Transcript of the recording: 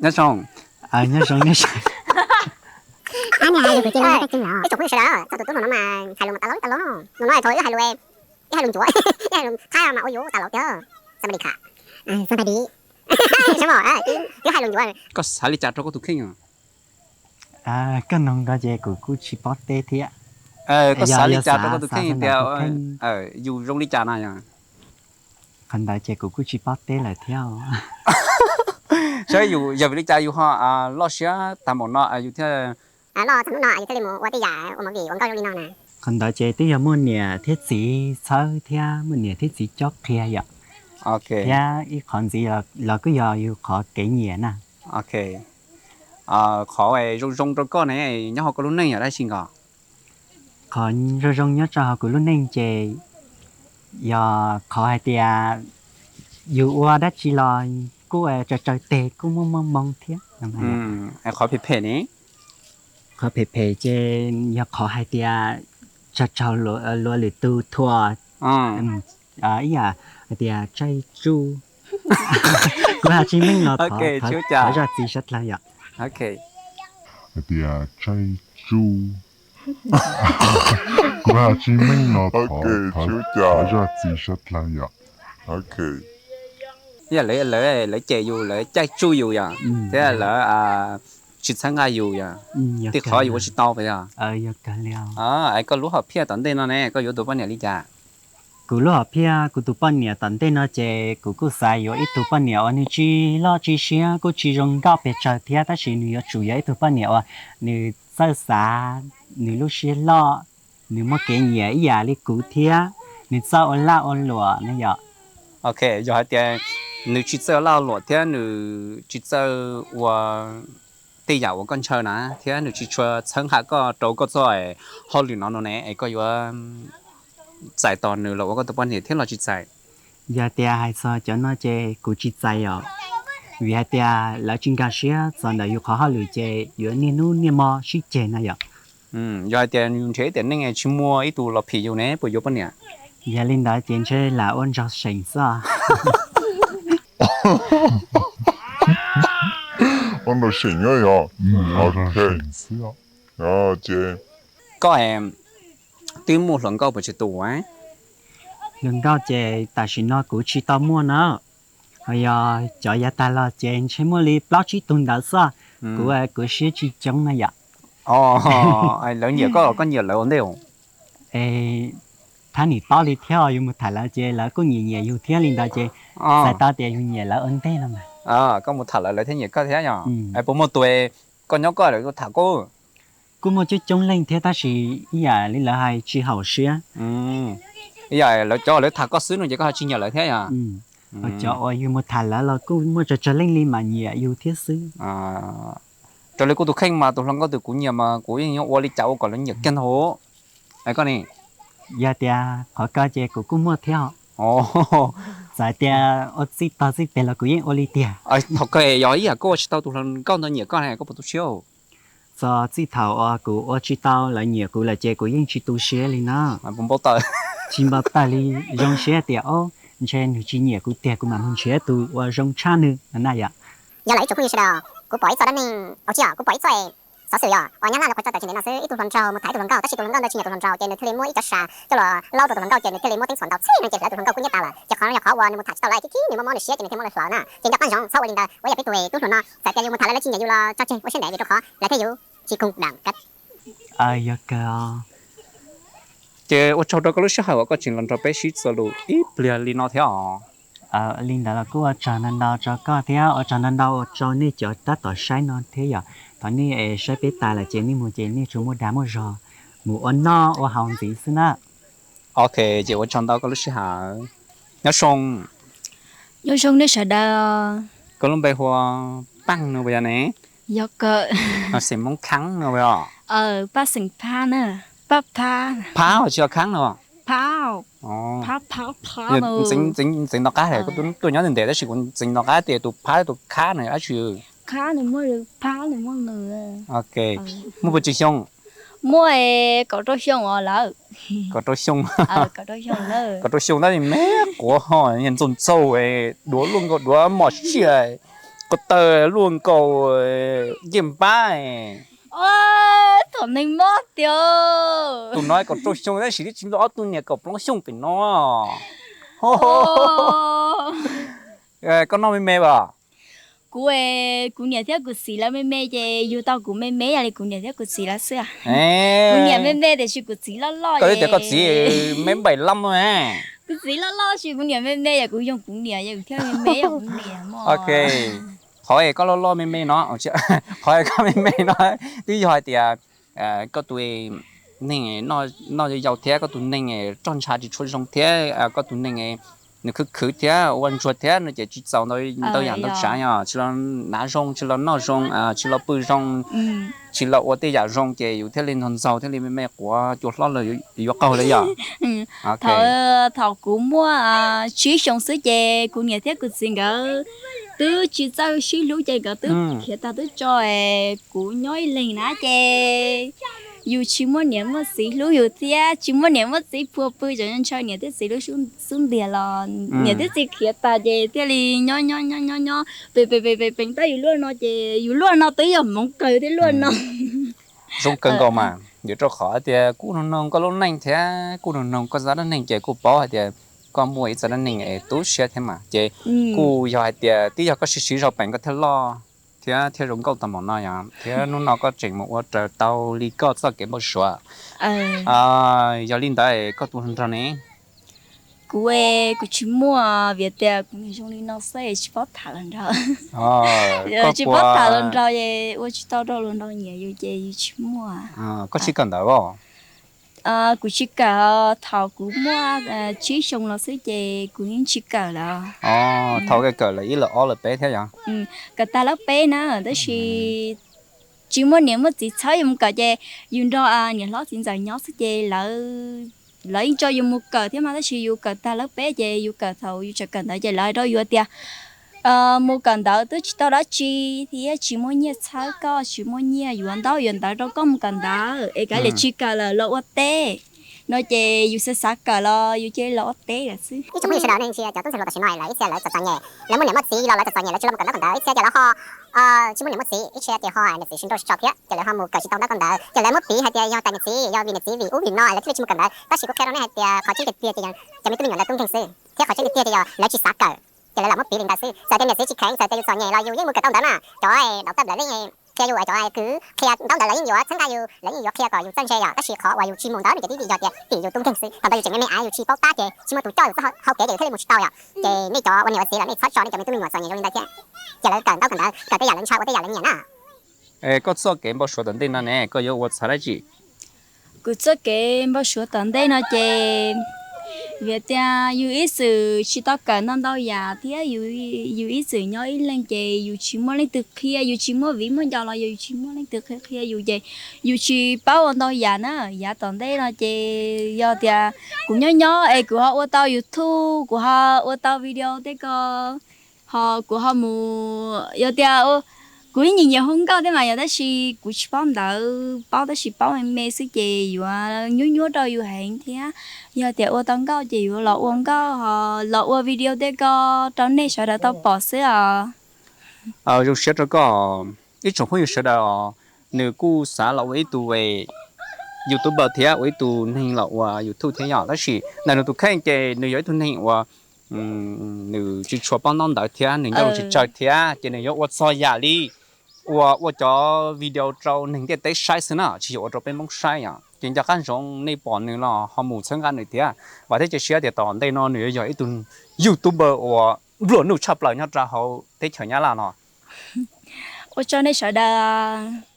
Nyob zoo. Nyob zoo, nyob zoo. Ib tsoom phooj ywg sawv daws, txog tus tub hluas no mas hais lus mas tas loo tas loo. Tus no thaum wb hais lus, wb hais lus ncuav, wb hais lus qab mas ua yuav tas loo tiag. Somebody cut. Somebody. Twb hais lus ncuav. Koj xav li cas rau koj tus kheej? Koj nug ntawd ces kuv kuj tsis paub teb thiab. Koj xav li cas rau koj tus kheej tias yus zoo li cas na yog? Qhov ntawd ces kuv kuj tsis paub teb lawm thiab. Saib yus yog vim li cas yus ho loj siab tag npaum no yus thiaj loj txog hnub no yus thiaj li mus ua tej yam ua movie ua nkauj zoo li no na. Qhov ntawd ces twb yog muaj niam thiab txiv txhawb thiab muaj niam thiab txiv cob qhia yom. Thiab ib qhov ntxiv los kuj yog yus qhov kev nyiam na. Qhov zoo zoo rau koj ne nyob hauv koj lub neej yog dab tsi nkaus? Qhov zoo zoo nyob rau hauv kuv lub neej ces yog qhov hais tias yus ua dab tsi los kuj tsaws tsaws teg kuj muaj muaj moo thiab. Qhov phem phem ne? Qhov phem phem ces yog qhov hais tias tsaug tsaug luag lwm tus thuam. Ib yam hais tias tsaij tsuj. Kuv hais tsis meej los thov zaj txiv sab dlawg yom. Hais tias tsaij tsuj. Kuv hais tsis meej los thov zaj txiv sab dlawg yom. Ib yam lawv, lawv cem yus, lawv caij tsuj yus yom, thiab lawv tsis txhawb nqa yus yom, tej qhov yus ua tsis tau puas yog? Es koj lub hom phiaj tom ntej no ne koj yuav tus poj niam li cas? Kuv lub hom phiaj kuv tus poj niam tom ntej no ces kuv kuj xav yuav ib tug poj niam uas nws tsis loj tsis siab kuj tsis zoo nkauj pes tsawg thiab tab sis nws yuav tsum yog ib tug poj niam uas nws txawj xav, nws lub siab loj, nws muaj kev nyiam ib yam li kuv thiab nws txawj ua laj ua luam na yom. Ok, yog hais tias nws tsis txawj ua laj ua luam thiab nws tsis txawj ua tej yam uas koj ntshaw na thiab nws tsis tshua txhawb nqa koj rau koj txoj hauj lwm no no ne es koj yuav txais tos nws los ua koj tus poj niam thiab los tsis txais? Yog tias hais txog cov no ces kuv tsis txais os, vim hais tias lawv tsis nkag siab txog ntawm yus qhov hauj lwm ces yuav niaj hnub niaj hmo sib ceg na yom. Yog hais tias yus nrhiav ib tiam neej tsis muaj ib tug los phim yus ne puas yuav poj niam? Yog li ntawd ces ntshe lam ua nraug seem xwb. Ua nraug seem yog. Koj twb muaj hluas nkauj puas tsis tus? Hluas nkauj ces tam sim no kuv tsis tau muaj na, ho yog cov yav tag los ces ntshe muaj li plaub tsib tug ntawd xwb. Kuv, kuv siab tsis coob na yom. Lawv nyiam koj los koj nyiam lawv ua ntej? Es thab nim paub li thiab, yus mus tham lawv ces lawv kuj nyiam nyiam yus thiab li ntawd ces txhais tau tias yus nyiam lawv ua ntej no mas. Koj mus tham lawv lawv thiaj nyiam koj thiab yom? Puas muaj tus koj nyob koj lawv tham koj? Kuj muaj coob coob leej thiab tab sis ib yam li lawv hais tsis haum siab. Ib yam lawv cov lawv tham koj xwb no ces koj ho tsis nyiam lawv thiab yom? Cov uas yus mus tham lawv los kuj muaj tsawg tsawg leej li mas nyiam yus thiab xwb. Raws li kuv tus kheej mas tus hluas nkauj twg kuv nyiam mas kuv yeej yuav ua li cas ua kom lawv nyiam kiag ntag. Koj ne? Yog tias qhov ko ces kuv kuj muaj thiab. Txawm tias ua txij tog txij peg los kuv yeej ua li tiag. Thaum kawg yog ib yam koj ua tsis tau tus hluas nkauj ntawd nyiam koj ne koj puas tu siab? Txog txij thaum uas kuv ua tsis tau lawv nyiam kuv lawm ces kuv yeej tsis tu siab li na. Tsis npau taws li, zoo siab tias o, ntshe nws tsis nyiam kuv tiag kuv mam mus nrhiav tus uas zoo tshaj nws na yom. Yog lawm ib tsoom phooj ywg sawv daws, kuv pom ib txoj dab neeg, au tsis yog, kuv pom ib txoj xov xwm yom, uas nyob Nyab Laj lawv qhuav tso tawm tsis ntev no xwb, ib tug hluas nraug mus tham ib tug hluas nkauj tab sis tus hluas nkauj ntawd tsis nyiam tus hluas nraug ces nws thiaj li muab ib cov sa coj los laub rau tus hluas nkauj ces nws thiaj li muab teeb txhuam ntaus txhij no ces hlawv tus hluas nkauj kub hnyiab tas lawm. Ces qhov no yog qhov uas nws mus tham tsis tau lawv ib khib khib, nws muab mob nws siab ces nws thiaj muab lawv hlawv na. Ces nco qab ntsoov txhob ua li ntawd, uas yog peb tus, tus hluas no txawm tias yus mus tham lawv lawv tsis nyiam yus los tso tseg ua siab ntev vim rau qhov lawv thiab yus tsis koom dam kab. Yog kawg. Ces ua tsaug rau koj lub sij hawm uas koj tseem los nrog peb sib txuas lus ib pliag li no thiab os. Li ntawd los kuj ua tsaug ntau ntau rau koj thiab ua tsaug ntau ntau rau nej cov tab tom saib no thiab yom. Thov nej es saib peb tas lawm ces nej mus ces nej tsuas muaj dag muaj zog mus ua noj ua haus ntxiv xwb na. Ok, ces ua tsaug ntau koj lub sij hawm. Nyob zoo. Nyob zoo nej sawv daws. Koj lub npe hu ua Paj no puas yog ne? Yog kawg. Xeem Hmoob Khaab no puas yog? Paj xeem Phab na. Paj Phab. Phab tsis yog Khaab no? Phab. Ntxeev nto qab, kuv tuaj nyob ntev ntev tab sis kuv ntxeev nto qab tias tus Phab tus Khaab no dab tsi. Khaab nws muaj nws, Phab nws muaj nws. Ok. Muaj puas tsawg xyoo? Muaj kaum rau xyoo os lawm. Kaum rau xyoo. Kaum rau xyoo tab sis me quav ho ntxaug ntxaug, duav luaj nkaus duav mos siab. Ko taw luaj nkaus ncej npab. Thaum neeg mob tiag. Tus no kaum rau xyoo tab sis twb tsis ntuj ob tug niam kaum plaub xyoo pem no. Koj noj me me as? Kuv, kuv niam thiab kuv txiv lawv me me ces yug tau kuv me me yam li kuv niam thiab kuv txiv lawv xwb. Kuv niam me me tiam sis kuv txiv loj loj. Koj tias koj txiv me npaim lab no. Kuv txiv loj loj sis kuv niam me me yam kuv yoog kuv niam yam kuv thiaj me me yam kuv niam. Ok. Qhov es koj loj loj me me no, qhov es koj me me no twb yog hais tias koj tus neeg noj yau thiab koj tus neeg roj ntsha tsis tshua zoo thiab koj tus neeg nws khwv khwv thiab ua ntsuag thiab no ces tsis txaus ntau yam ntau tsav, yog tsis los hnav zoo, tsis los noj zoo, tsis los pw zoo, tsis los ua tej yam zoo ces yus thiaj li ntog ntxaug thiaj li me me quav cua hlob los yuav qaug li yom. Thaum kuv muaj tsib xyoo xwb ces kuv niam thiab kuv txiv nkawd twb tsis txawj sib hlub ces nkawd twb khiav tag twb tso kuv nyob ib leeg na ces yus tsis muaj niam muaj txiv hlub yus thiab tsis muaj niam muaj txiv phua pw, tseem ntshaw niam thiab txiv lub xub ntiag los niam thiab txiv khiav tas ces thiaj li nyob nyob nyob nyob nyob pem pem pem pem pem tab yus luaj no ces yus luaj no twb yog hmoov kawg thiab luaj no. Zoo kawg nkaus mas, yuav rau qhov tias kuj noog noog koj lub neej thiab kuj noog noog koj zaj dab neeg ces kuj paub hais tias koj muaj ib zaj dab neeg es tu siab thiab mas ces kuj yog hais tias twb yog koj siv siv zog peem koj thiaj loj thiab thiaj zoo nkauj tau npaum no yom, thiab hnub no koj tseem mus ua raws tau li koj txoj kev npau suav. Yog li ntawd koj tus hluas nraug ne? Kuv, kuv tsis muaj, vim tias kuv niag zoo li no xwb tsis paub tham hluas nraug. Tsis paub tham hluas nraug es ua tsis tau rau hluas nraug nyiam yus ces yus tsis muaj. Koj tsis kawm ntawv os? Kuv tsis kawm, thaum kuv muaj tsib xyoo los xwb ces kuv yeej tsis kawm lawm. Thaum kawm lawv ib lawm ob lawm peb thiab yom? Kawm tag lawb peb na tab sis tsis muaj niam muaj txiv txhawb yus mus kawm ces yus nrog niam hlob txiv ntxawm nyob xwb ces lawv yeej tso yus mus kawm thiab mas tab sis yus kawm tag lawb peb ces yus kawm thaum yus tseem kawm ntawv ces lawv hais rau yus tias mus kawm ntawv twb tsis tau dab tsi thiab tsis muaj nyiaj txhawb koj, tsis muaj nyiaj yuav ntaub yuav ntawv rau koj mus kawm ntawv es kav liam tsis kawm lawm los ua teb no ces yus xav xav kawm los yus cia li los ua teb lawm xwb. Ib tsoom phooj ywg sawv daws nej ntsia cov tub ntxhais hluas tam sim no lawv ib txhia lawv txom txom nyem, lawv muaj niam muaj txiv los lawv txom txom nyem lawv tsis los mus kawm ntaub kawm ntawv ib txhia ces lawv ho tsis muaj niam muaj txiv, ib txhia ces ho niam txiv sib nrauj sib tso thiab ces lawv ho mus kawm tsis tau ntaub kawm ntawv ces lawv muab piv hais tias yog tais niam txiv, yog vim niam txiv vim ub vim no lawv thiaj li tsis mus kawm ntawv. Tab sis kuv qhia rau nej hais tias qhov tseeb tiag tiag ces cov me tub me nyuam ntawd tub nkeeg xwb, thiab qhov tseeb tiag tiag ces yog lawv tsis xav kawm ces lawv los muab piv li ntawd xwb. Txawm tias niam txiv tsis kheev, txawm tias yus txom nyem los yus yeej mus kawm tau ntawv na. Cov dov tawm lawv yeej qhia ntaub ntawv lawv yeej yuav txhawb nqa yus, lawv yeej yuav qhia kom yus txawj ntse yom, tab sis qhov uas yus tsis mus ntawv no ces twb vim yog tias vim yus tub nkeeg xwb. Thaum ntawd yus tseem me me av yus tsis paub tab ces tsis muaj tus coj yus txoj hau kev ces yus thiaj li mus tsis tau yom. Ces nej cov ua niam ua txiv los nej txhob tso nej cov me tub me nyuam txom nyem zoo li ntawd thiab. Ces lawv kawm ntaub kawm ntawv, kawm tej yam lawv ntshaw ua tej yam lawv nyiam na. Es koj txoj kev npau suav tom ntej no ne koj yuav ua txog dab tsi? Kuv txoj kev npau suav tom ntej no ces vim tias yus ib txwm tsis tau kawm ntau ntau yam thiab yus ib txwm nyob ib leeg ces yus tsis muaj leej twg qhia, yus tsis muaj viv muaj ncaus los yus tsis muaj leej twg qhia qhia yus ces yus tsis paub ua ntau yam na. Yav tom ntej no ces yog tias kuv nyob nyob es kuv ho ua tau YouTube, kuv ho ua tau video tej ko, ho kuv ho mus, yog tias kuv ib nyiam nyiam hu nkauj thiab mas yog tab sis kuv tsis paub ntawv, paub tab sis paub me me xwb ces yuav nyuaj nyuaj rau yus heev thiab. Yog tias ua tau nkauj ces yuav los ua nkauj ho los ua video tej ko rau nej sawv daws tau pom xwb os. Zoo siab rau koj. Ib tsoom phooj ywg sawv daws, nws kuj xav los ua ib tug YouTuber thiab ua ib tug neeg los ua YouTube thiab yom, tab sis ntawm nws tus kheej ces nws yog ib tug neeg uas nws tsis tshua paub ntaub ntawv thiab nws nco tsis tsawg thiab ces nws yuav ua txog yam li uas ua cov video rau neeg ntiaj teb saib xwb na, tsis yog ua rau peb Hmoob saib yom. Ces nco qab ntsoov nej pom nws los ho mus txhawb nqa nws thiab. Vam thiab cia siab tias tom ntej no nws yuav yog ib tug YouTuber uas nplua nuj tshaj plaws nyob rau hauv teb chaws Nyab Laj no. Ua tsaug nej sawv daws.